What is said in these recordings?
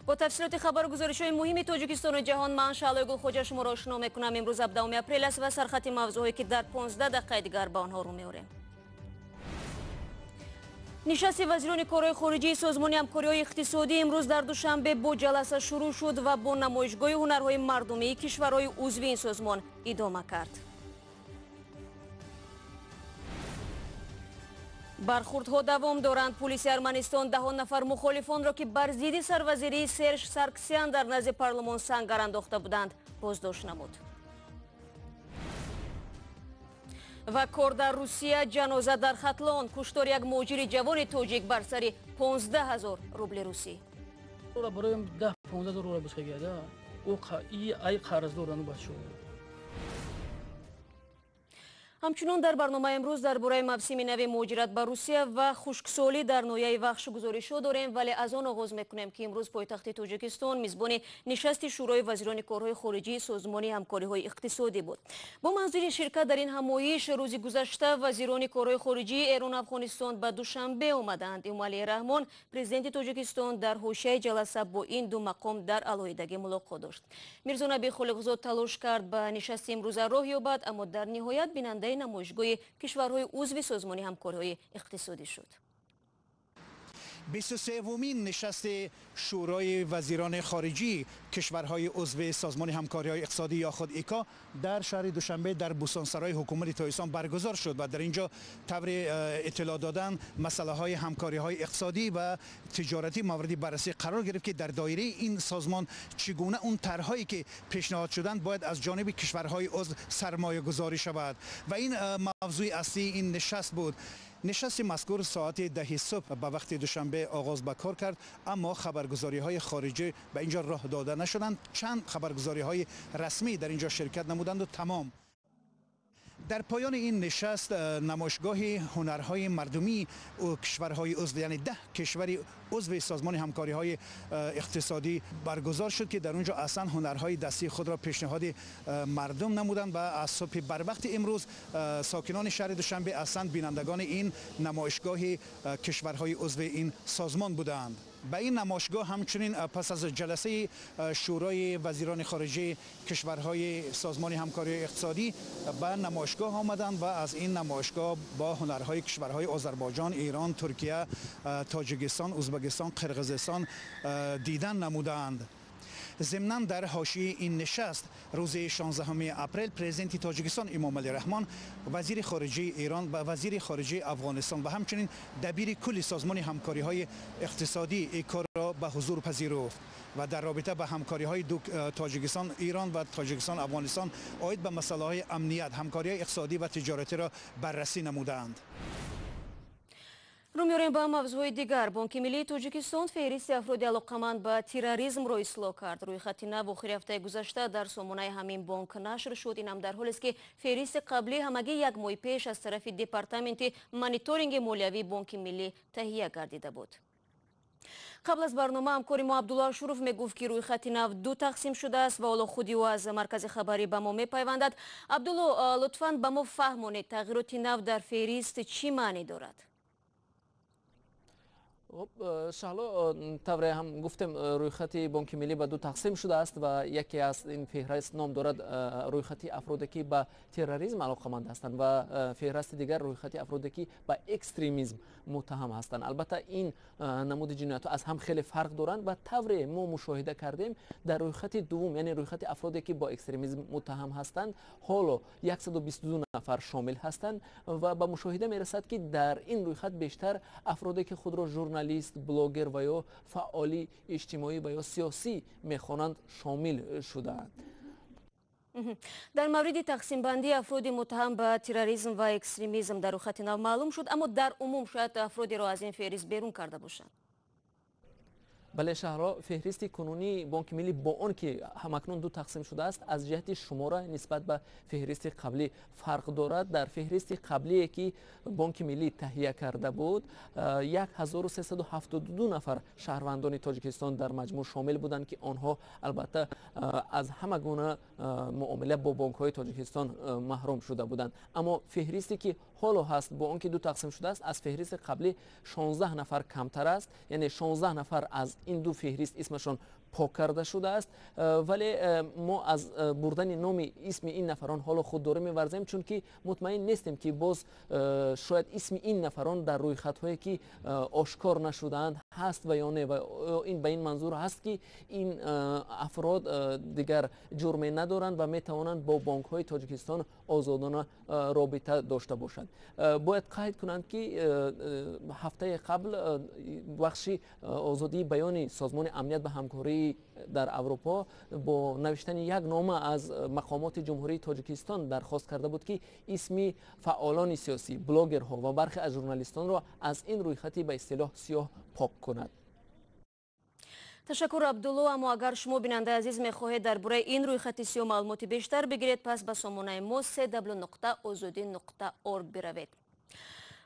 Бо тафсилоти хабару гузоришҳои муҳими Тоҷикистону ҷаҳон ман Шаълои Гулхоҷа шуморо ошно мекунам. Имрӯз 17 апрел аст ва сархати мавзӯъҳое ки дар 15 дақиқаи дигар ба онҳо рӯ меорем. Нишасти вазирони корҳои хориҷии Созмони ҳамкориҳои иқтисодӣ имрӯз дар Душанбе бо ҷаласа шурӯъ шуд ва бо намоишгоҳи ҳунарҳои мардумии кишварҳои узви ин созмон идома кард. Бархурдҳо давом доранд. Пулиси Арманистон даҳон нафар мухолифонро, ки бар зидди сарвазирии Серж Сарксян дар назди парлумон сангар андохта буданд, боздошт намуд. Ва кор дар Русия, ҷаноза дар Хатлон, куштори як муҳоҷири ҷавони тоҷик бар сари 15 000 рубли русӣ. Барои 10-15 рубл бусгада, ай қарздорану бачо. Ҳамчунон дар барномаи имрӯз дар бораи мавсими нави муҳоҷират ба Русия ва хушксолӣ дар ноҳияи Вахш гузоришҳо дорем, вале аз он оғоз мекунем, ки имрӯз пойтахти Тоҷикистон мизбони нишасти Шӯрои вазирони корҳои хориҷии Созмони ҳамкориҳои иқтисодӣ буд. Бо манзури ширкат дар ин ҳамоиш рӯзи гузашта вазирони корҳои хориҷии Эрону Афғонистон ба Душанбе омаданд. Эмомалӣ Раҳмон, президенти Тоҷикистон, дар ҳошияи ҷаласа бо ин ду мақом дар алоҳидагӣ мулоқот дошт. Мирзонаби Холиқзод талош кард ба нишасти имрӯза роҳ ёбад, аммо дар ниҳоят бинанда намоишгоҳи кишварҳои узви Созмони ҳамкориҳои иқтисодӣ шуд. 23-умин нишасти Шӯрои вазирони хориҷии кишварҳои узви Созмони ҳамкориҳои иқтисодӣ ё худ ИКО дар шаҳри Душанбе дар Бӯстонсарои ҳукумати Тоҷикистон баргузор шуд ва дар инҷо таври иттилоъ додан масъалаҳои ҳамкориҳои иқтисодӣ ва тиҷоратӣ мавриди баррасӣ қарор гирифт, ки дар доираи ин созмон чӣ гуна он тарҳое ки пешниҳод шуданд бояд аз ҷониби кишварҳои узв сармоягузорӣ шавад ва ин мавзӯи аслии ин нишаст буд. Нишасти мазкур соати 10 субҳ ба вақти Душанбе оғоз ба кор кард, аммо хабаргузориҳои хориҷӣ ба инҷо роҳ дода нашуданд. Чанд хабаргузориҳои расмӣ дар инҷо ширкат намуданд тамом. Дар поёни ин нишаст намоишгоҳи ҳунарҳои мардумии кишварҳои узв, яъне 10 кишвари узви Созмони ҳамкориҳои иқтисодӣ баргузор шуд, ки дар онҷо аслан ҳунарҳои дастии худро пешниҳоди мардум намуданд ва аз субҳи барвақти имрӯз сокинони шаҳри Душанбе аслан бинандагони ин намоишгоҳи кишварҳои узви ин созмон буданд. Ба ин намоишгоҳ ҳамчунин пас аз ҷаласаи Шӯрои вазирони хориҷии кишварҳои Созмони ҳамкориҳои иқтисодӣ ба намоишгоҳ омаданд ва аз ин намоишгоҳ бо ҳунарҳои кишварҳои Озарбойҷон, Эрон, Туркия, Тоҷикистон, Узбекистон, Қирғизистон дидан намуданд. Зимнан дар ҳошияи ин нишаст рӯзи 16 апрел президенти Тоҷикистон Эмомалӣ Раҳмон, вазири хориҷии Эрон ва вазири хориҷии Афғонистон ва ҳамчунин дабири кулли Созмони ҳамкориҳои иқтисодӣ ИКО-ро ба ҳузур пазируфт ва дар робита ба ҳамкориҳои Тоҷикистон Эрон ва Тоҷикистон Афғонистон оид ба масъалаҳои амният, ҳамкориҳои иқтисодӣ ва тиҷоратиро баррасӣ намуданд. Рӯ меорем ба мавзӯъҳои дигар. Бонки миллии Тоҷикистон феҳристи афроди алоқаманд ба терроризмро ислоҳ кард. Рӯйхати нав охири ҳафтаи гузашта дар сомонаи ҳамин бонк нашр шуд. Инам дар ҳолест, ки феҳристи қаблӣ ҳамагӣ як моҳи пеш аз тарафи департаменти мониторинги молиявии Бонки миллӣ таҳия гардида буд. Қабл аз барнома ҳамкори мо Абдулло Ашуров мегуфт, ки рӯйхати нав ду тақсим шудааст ва ҳоло худи ӯ аз маркази хабарӣ ба мо мепайвандад. Абдулло, лутфан ба мо фаҳмонед, тағйироти нав дар феҳрист чӣ маънӣ дорад? Шаҳло, тавре ҳам гуфтем, рӯйхати Бонки миллӣ ба ду тақсим шудааст ва яке аз ин феҳрист ном дорад рӯйхати афроде ки ба терроризм алоқаманд ҳастанд ва феҳристи дигар рӯйхати афроде ки ба экстремизм муттаҳам ҳастанд. Албатта ин намуди ҷиноятҳо аз ҳам хеле фарқ доранд ва тавре мо мушоҳида кардем дар рӯйхати дуввум, яъне рӯйхати афроде ки бо экстремизм муттаҳам ҳастанд, ҳоло 122 нафар шомил ҳастанд ва ба мушоҳида мерасад, ки дар ин рӯйхат бештар афроде ки худро журналист, блогер ва ё фаъоли иҷтимоӣ ва ё сиёсӣ мехонанд шомил шудаанд. Дар мавриди тақсимбандии афроди муттаҳам ба терроризм ва экстремизм дар рӯйхати нав маълум шуд, аммо дар умум шояд афродеро аз ин феҳрист берун карда бошанд. Бале Шаҳло, феҳристи кунунии Бонки миллӣ бо он ки ҳамакнун ду тақсим шудааст, аз ҷиҳати шумора нисбат ба феҳристи қаблӣ фарқ дорад. Дар феҳристи қаблие ки Бонки миллӣ таҳия карда буд, 1372 нафар шаҳрвандони Тоҷикистон дар маҷмӯъ шомил буданд, ки онҳо албатта аз ҳама гуна муомила бо бонкҳои Тоҷикистон маҳрум шуда буданд. Аммо феҳристе ки Ҳоло ҳаст, бо он ки ду тақсим шудааст, аз феҳристи қаблӣ 16 нафар камтар аст, яъне 16 нафар аз ин ду феҳрист исмашон пок карда шудааст. Вале мо аз бурдани номи исми ин нафарон ҳоло худдорӣ меварзем, чунки мутмаин нестем, ки боз шояд исми ин нафарон дар рӯйхатҳое ки ошкор нашудаанд ҳаст ва ё не. Ва ин ба ин манзур ҳаст, ки ин афрод дигар ҷурме надоранд ва метавонанд бо бонкҳои Тоҷикистон озодона робита дошта бошанд. Бояд қайд кунанд, ки ҳафтаи қабл бахши озодии баёни Созмони амният ба ҳамкорӣ дар Аврупо бо навиштани як нома аз мақомоти Ҷумҳурии Тоҷикистон дархост карда буд, ки исми фаъолони сиёсӣ, блогерҳо ва бархе аз журналистонро аз ин рӯйхати ба истилоҳ сиёҳ пок кунад. Ташаккур, Абдулло. Аммо агар шумо, бинандаи азиз, мехоҳед дар бораи ин рӯйхати сиёҳ маълумоти бештар бигиред, пас ба сомонаи мо cw.ozodi.org биравед.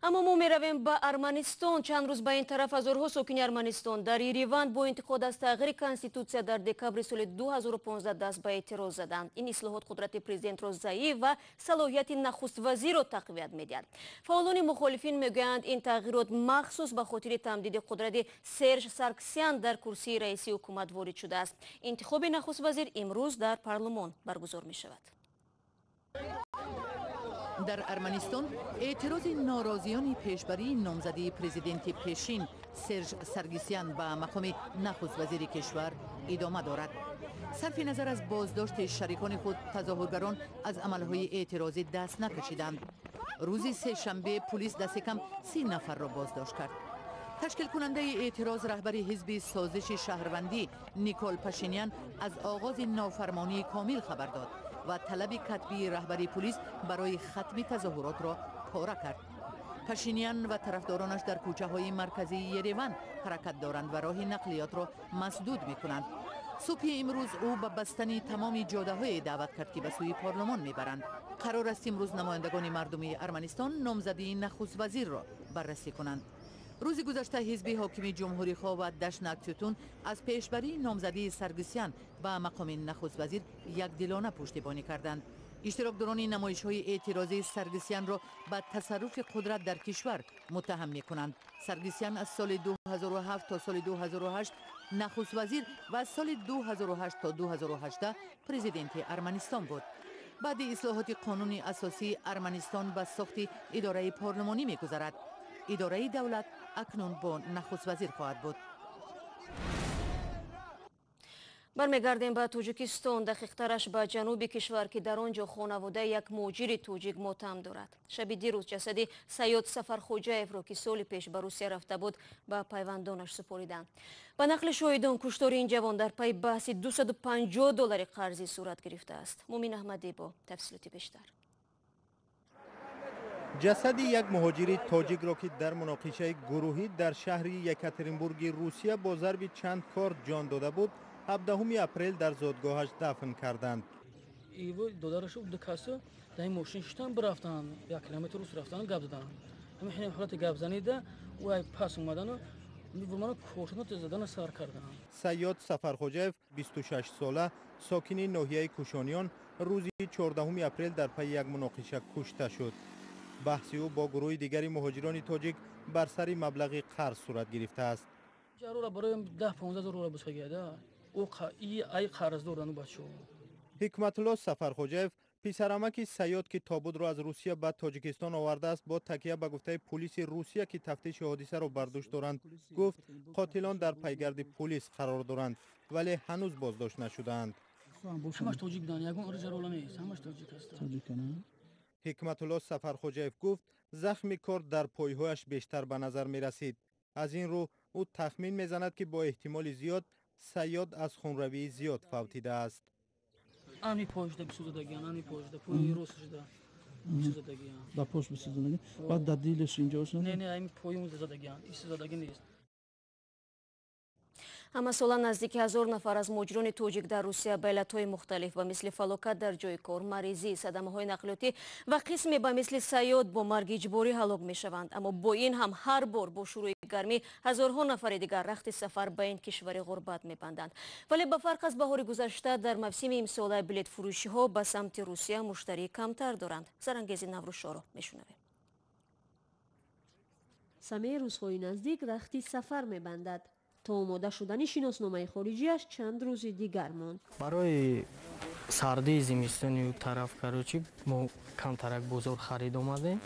Аммо мо меравем ба Арманистон. Чанд рӯз ба ин тараф ҳазорҳо сокини Арманистон дар Ереван бо интиқод аз тағйири конститутсия дар декабри соли 2015 даст ба эътироз заданд. Ин ислоҳот қудрати президентро заиф ва салоҳияти нахуствазирро тақвият медиҳад. Фаъолони мухолифин мегӯянд, ин тағйирот махсус ба хотири тамдиди қудрати Серж Сарксян дар курсии раиси ҳукумат ворид шудааст. Интихоби нахуствазир имрӯз дар парлумон баргузор мешавад. Дар Арманистон эътирози норозиёни пешбарии номзадии президенти пешин Серж Саргисян ба мақоми нахуствазири кишвар идома дорад. Сарфи назар аз боздошти шарикони худ, тазоҳургарон аз амалҳои эътирозӣ даст накашиданд. Рӯзи сешанбе пулис дасти кам 30 нафарро боздошт кард. Ташкилкунандаи эътироз, раҳбари ҳизби Созиши шаҳрвандӣ Никол Пашинян, аз оғози нофармонии комил хабар дод ва талаби катбии раҳбари пулис барои хатми тазоҳуротро пора кард. Пашинян ва тарафдоронаш дар кӯчаҳои марказии Ереван ҳаракат доранд ва роҳи нақлиётро масдуд мекунанд. Субҳи имрӯз ӯ ба бастани тамоми ҷодаҳое даъват кард, ки ба сӯи парлумон мебаранд. Қарор аст имрӯз намояндагони мардумии Арманистон номзадии нахуствазирро баррасӣ кунанд. Рӯзи гузашта ҳизби ҳокими Ҷумҳурихоҳ ва Дашнакцутун аз пешбарии номзадии Саргисян ба мақоми нахуствазир якдилона пуштибонӣ карданд. Иштирокдорони намоишҳои эътирозии Саргисянро ба тасарруфи қудрат дар кишвар муттаҳам мекунанд. Саргисян аз соли 2007 то соли 2008 нахуствазир ва аз соли 2008 то 2018 президенти Арманистон буд. Баъди ислоҳоти қонуни асосӣ Арманистон ба сохти идораи парлумонӣ мегузарад. Идораи давлат акнун бо нахуствазир хоҳад буд. Бармегардем ба Тоҷикистон, дақиқтараш ба ҷануби кишвар, ки дар он ҷо хонаводаи як муҳоҷири тоҷик мотам дорад. Шаби дирӯз ҷасади Саёд Сафархоҷаевро, ки соли пеш ба Русия рафта буд, ба пайвандонаш супориданд. Ба нақли шоҳидон, куштори ин ҷавон дар пайи баҳси 250 доллари қарзӣ сурат гирифтааст. Мумин Аҳмадӣ бо тафсилоти бештар. Ҷасади як муҳоҷири тоҷикро, ки дар муноқишаи гурӯҳӣ дар шаҳри Екатеринбурги Русия бо зарби чанд корд ҷон дода буд, 17 апрел дар зодгоҳаш дафн карданд. Иво додарашу ду касу дар ин мошин шуштан, бирафтанд, 1 километр рус рафтан, гап заданд. Ҳамин ҳини ҳолати гапзанида ӯ ай пас омадану мана кошуна задана сар карданд. Саёд Сафархоҷаев, 26 сола, сокини ноҳияи Кушониён, рӯзи 14 апрел дар пайи як муноқиша кушта шуд. Баҳси ӯ бо гурӯҳи дигари муҳоҷирони тоҷик бар сари маблағи қарз сурат гирифтааст. Ҷарора барои 10-15 ҳазор рубл бусагида, ӯ ай қарздор ану бачаҳо. Ҳикматулло Сафархоҷаев, писарамаки Саёд, ки тобудро аз Русия ба Тоҷикистон овардааст, бо такя ба гуфтаи пулиси Русия, ки тафтиши ҳодисаро бар дӯш доранд, гуфт, қотилон дар пайгарди пулис қарор доранд, вале ҳанӯз боздошт нашудаанд. Ҳамаш тоҷик буданд, ягон ҷарола нест, ҳамаш тоҷик ҳастанд. Ҳикматулло Сафархоҷаев гуфт, захми корд дар пойҳояш бештар ба назар мерасид. Аз ин рӯ ӯ тахмин мезанад, ки бо эҳтимоли зиёд Саёд аз хунравии зиёд фавтидааст. Ами пойшда бисӯзадагиан, ами пойшда, пои ростшда бисӯзадагиан. Да пош бисӯзадагиан, баъд дар дилаш инҷош? Не, не, ами пои задагиан, исӯзадагӣ нест. Ҳамасола наздики 1000 нафар аз муҳоҷирони тоҷик дар Русия ба иллатҳои мухталиф, ба мисли фалокат дар ҷои кор, маризӣ, садамаҳои нақлиётӣ ва қисме ба мисли Саёд бо марги иҷборӣ ҳалок мешаванд. Аммо бо ин ҳам ҳар бор бо шурӯи гармӣ ҳазорҳо нафари дигар рахти сафар ба ин кишвари ғурбат мебанданд. Вале ба фарқ аз баҳори гузашта, дар мавсими имсола билетфурӯшиҳо ба самти Русия муштарии камтар доранд. Зарангези Наврӯзшоро мешунавем. Самеъ рӯзҳои наздик рахти сафар мебандад. То омода шудани шиносномаи хориҷиаш чанд рӯзи дигар монд. Барои сардии зимистони тараф, короче, мо камтарак бозор харид омадем.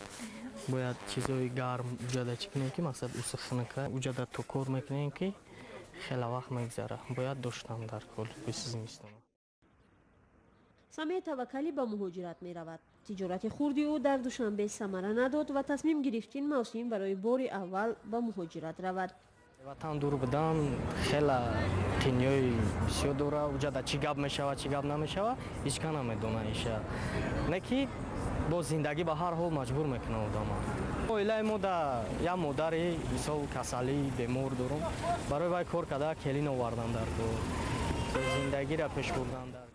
Бояд чизои гарм уҷада чӣ кунем, ки мақсад усухнака уҷада то кор мекунем, ки хеле вақт мегзара. Бояд доштам дар кор биси зимистон. Самеъ таваккалӣ ба муҳоҷират меравад. Тиҷорати хурди ӯ дар Душанбе самара надод ва тасмим гирифт ин мавсим барои бори аввал ба муҳоҷират равад. Ватан дур будан хеле қинёи бисёр дора. Уҷада чӣ гап мешавад, чӣ гап намешавад, ҳеҷ ка намедона иша. Не ки бо зиндагӣ ба ҳар ҳол маҷбур мекунад одама. Оилаи мо да як модари мисол касалӣ бемор дорум. Барои вай кор карда келин овардан дар кор. Зиндагиро пеш бурдан дар.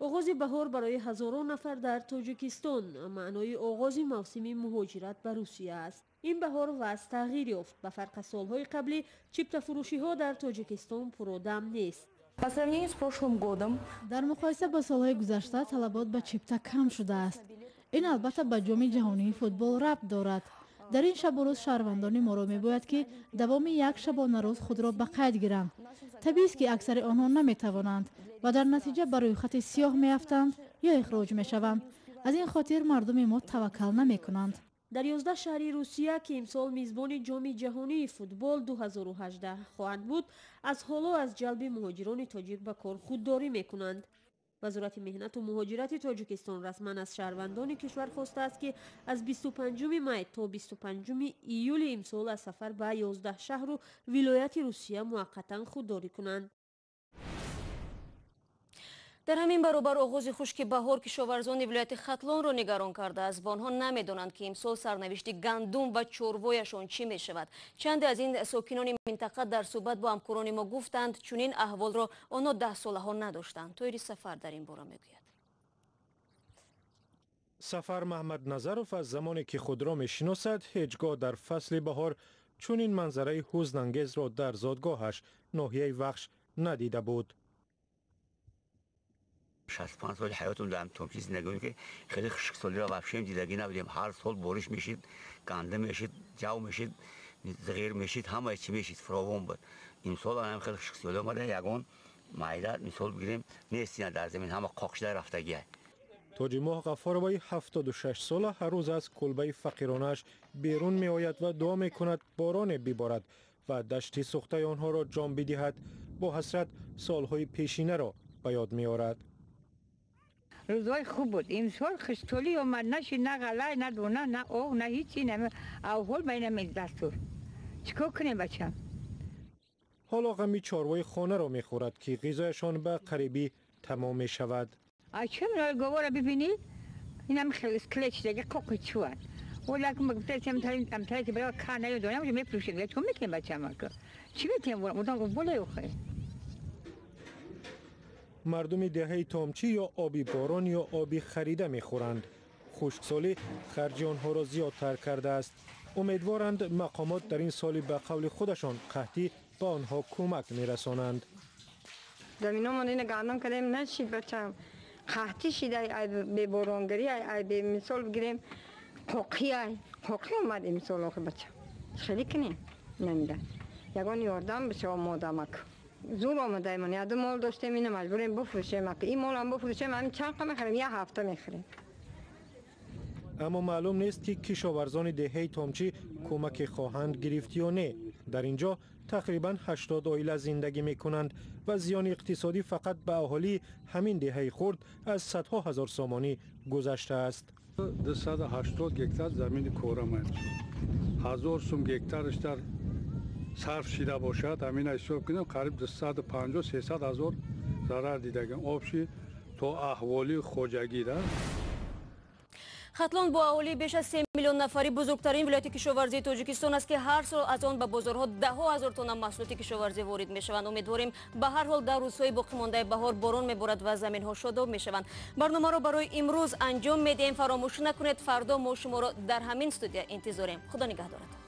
Оғози баҳор барои ҳазорон нафар дар Тоҷикистон маънои оғози мавсими муҳоҷират ба Русия аст. Ин баҳор вазъ тағйир ёфт. Ба фарқ аз солҳои қаблӣ чиптафурӯшиҳо дар Тоҷикистон пуродам нест. По сравнению с прошлым годом, дар муқоиса бо солҳои гузашта талабот ба чипта кам шудааст. Ин албатта ба ҷоми ҷаҳонии футбол рабт дорад. Дар ин шабу рӯз шаҳрвандони моро мебояд, ки давоми як шабонарӯз худро ба қайд гиранд. Табиист, ки аксари онҳо наметавонанд ва дар натиҷа ба рӯйхати сиёҳ меафтанд ё ихроҷ мешаванд. Аз ин хотир мардуми мо таваккал намекунанд. Дар 11 шаҳри Русия, ки имсол мизбони ҷоми ҷаҳонии футбол 2018 хоҳанд буд, аз ҳоло аз ҷалби муҳоҷирони тоҷик ба кор худдорӣ мекунанд. Вазорати меҳнату муҳоҷирати Тоҷикистон расман аз шаҳрвандони кишвар хостааст, ки аз 25 май то 25 июли имсол аз сафар ба 11 шаҳру вилояти Русия муваққатан худдорӣ кунанд. Дар ҳамин баробар оғози хушки баҳор кишоварзони вилояти Хатлонро нигарон кардааст ва онҳо намедонанд, ки имсол сарнавишти гандум ва чорвояшон чӣ мешавад. Чанде аз ин сокинони минтақа дар суҳбат бо ҳамкорони мо гуфтанд, чунин аҳволро онҳо даҳсолаҳо надоштанд. Тоири Сафар дар ин бора мегӯяд. Сафар Маҳмадназаров аз замоне ки худро мешиносад, ҳеҷ гоҳ дар фасли баҳор чунин манзараи ҳузнангезро дар зодгоҳаш ноҳияи Вахш надида буд. 65 соли ҳаётум дар Томчи зиндагӣ мекунем, ки хеле хушксолиро вообще дидагӣ набудем. Ҳар сол бориш мешид, гандум мешид, ҷав мешид, зғир мешид, ҳамаи чӣ мешид, фаровон буд. Имсол ҳам хеле хушксолӣ омада, ягон майда мисол бигирем нест, дар замин ҳама қоқ шуда рафтагия. Тоҷимоҳ Ғаффороваи 76 сола ҳар рӯз аз кулбаи фақиронааш берун меояд ва дуо мекунад бороне биборад ва дашти сӯхтаи онҳоро ҷон бидиҳад. Бо ҳасрат солҳои пешинаро ба ёд меорад. Рӯзҳои хуб буд. Имсол хушксолӣ омад, нашид на ғалла, на дона, на оғ, на ҳичи, авҳол ба ина дастур. Чӣ кор кунем, бачам? Ҳоло ғами чорвои хонаро мехӯрад, ки ғизояшон ба қарибӣ тамом мешавад. А чӣ говора бибинӣ, инам хеле скелет қоқи чӯан. Олак гуфтаем амтаре ки бара кар наёдонам, мефурӯшем. Чӣ мекунем, бачам? Чӣ мекунем? Одам болои охе. Мардуми деҳаи Томчӣ ё оби борон ё оби харида мехӯранд. Хушксолӣ харҷи онҳоро зиёдтар кардааст. Умедворанд, мақомот дар ин соли ба қавли худашон қаҳтӣ ба онҳо кӯмак мерасонанд. Заминомон ина гандум кардем, нашид, бачам. Қаҳтӣ шида, ай беборонгарӣ, ай бемисол бигирем, қоқӣ, ай қоқӣ омад имсол охи, бачам. Хеле кунем? Намедонам. Ягон ёрдам бишава модамак. Зур омадаемон, яду мол доштем, ина маҷбурем буфурӯшем. Ин молам буфурӯшем, ҳамин чанд қа мехарем, як ҳафта мехарем. Аммо маълум нест, ки кишоварзони деҳаи Томчӣ кӯмаке хоҳанд гирифт ё не. Дар ин ҷо тақрибан 80 оила зиндагӣ мекунанд ва зиёни иқтисодӣ фақат ба аҳолии ҳамин деҳаи хурд аз садҳо ҳазор сомонӣ гузаштааст. 280 гектар замини корама, 1000 сум гектараш дар сарф шида бошад, ҳамина ҳисоб кунем, қариб 250-300 ҳазор зарар дидагем общий то аҳволи хоҷагида. Хатлон бо аҳолии беш аз 3 миллион нафарӣ бузургтарин вилояти кишоварзии Тоҷикистон аст, ки ҳар сол аз он ба бозорҳо даҳҳо ҳазор тонна маҳсулоти кишоварзӣ ворид мешаванд. Умедворем, ба ҳар ҳол дар рӯзҳои боқимондаи баҳор борон меборад ва заминҳо шодоб мешаванд. Барномаро барои имрӯз анҷом медиҳем. Фаромӯш накунед, фардо мо шуморо дар ҳамин студия интизорем. Худо нигаҳдоратон.